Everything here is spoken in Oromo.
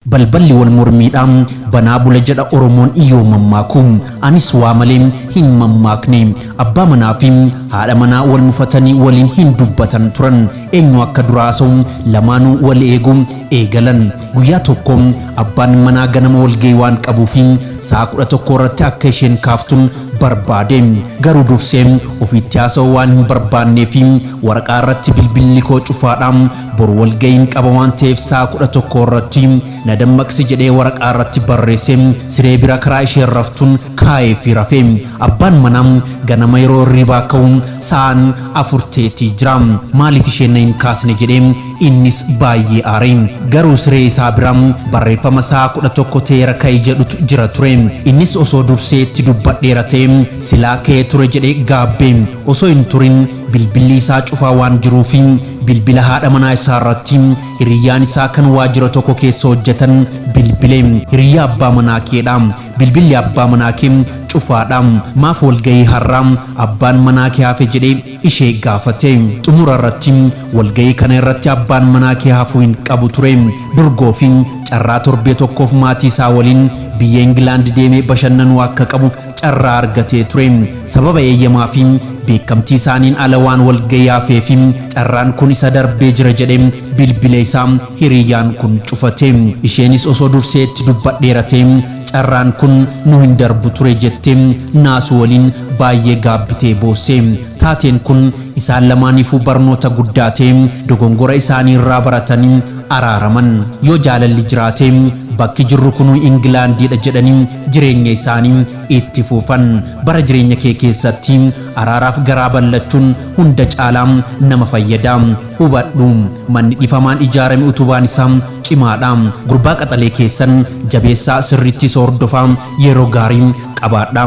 Balballi wal mormiidha banaa bula jedha Oromoon yoo mammaaku. Anis waa malee hin mammaakne. Abbaa manaa fi haadha manaa wal mufatanii waliin hin dubbatan turan. Eenyu akka duraa haasa'u lamaanuu wal eegu eegalan. Guyyaa tokko abbaan manaa ganama walgahii waan qabuuf sa'a 11 irratti akka isheen kaaftun barbaade. Garuu dursee ofiitti haasa'uu waan hin barbaanneef waraqaa irratti bilbilli koo cufaadha, boru walgahiin qaba waan ta'eef sa'a 11 irratti na dammaqsi jedhee waraqaa irratti barreesse siree bira karaa isheen raftuun kaa'ee fi rafe. Abbaan manaa ganama yeroo hirribaa ka'u sa'aan 4 ta'eetii jira. Maaliif isheen na hin kaasne jedhee innis baay'ee aare. Garuu siree isaa bira barreeffama sa'a 11 ta'eera ka'i jedhutu jira ture. Innis osoo dursee itti dubbadheera ta'e silaa ka'ee ture jedhee gaabbe. Osoo hin turin bilbilli isaa cufaa waan jiruuf bilbila haadha manaa isaa irratti hiriyyaan isaa kan waajjira tokko keessa hojjetan bilbile. Hiriyyaa abbaa manaa keedha. Bilbilli abbaa manaa kee cufaadha. Maaf walgahii har'aa abbaan manaa kee hafe jedhee ishee gaafate. Xumura irratti walgahii kana irratti abbaan manaa kee hafuu hin qabu ture. Durgoo fi carraa torbee tokkoof maatii isaa waliin biyya Ingilaand deemee bashannanuu akka qabu carraa argatee ture. Sababa eeyyamaa fi beekamtii isaaniin ala waan walgahii hafee fi carraan kun isa darbee jira jedhee bilbila isaa hiriyyaan kun cufate. Isheenis osoo dursee itti dubbadheera ta'e carraan kun nu hin darbu ture jettee naasuu waliin baay'ee gaabbitee boosse. Taateen kun isaan lamaaniifuu barnoota guddaa ta'e, dogongora isaanii irraa baratanii araaraman. Yoo jaalalli jiraate bakki jirru kunuu Ingilaandiidha jedhanii jireenya isaanii itti fufan. Bara jireenya kee keessatti araaraaf garaa bal'achuun hunda caalaa nama fayyada. Hubadhu, manni dhifamaan ijaarame utubaan isaa cimaadha. Gurbaa qaxalee keessan jabeessaa, sirriitti hordofaa, yeroo gaarii qabaadha.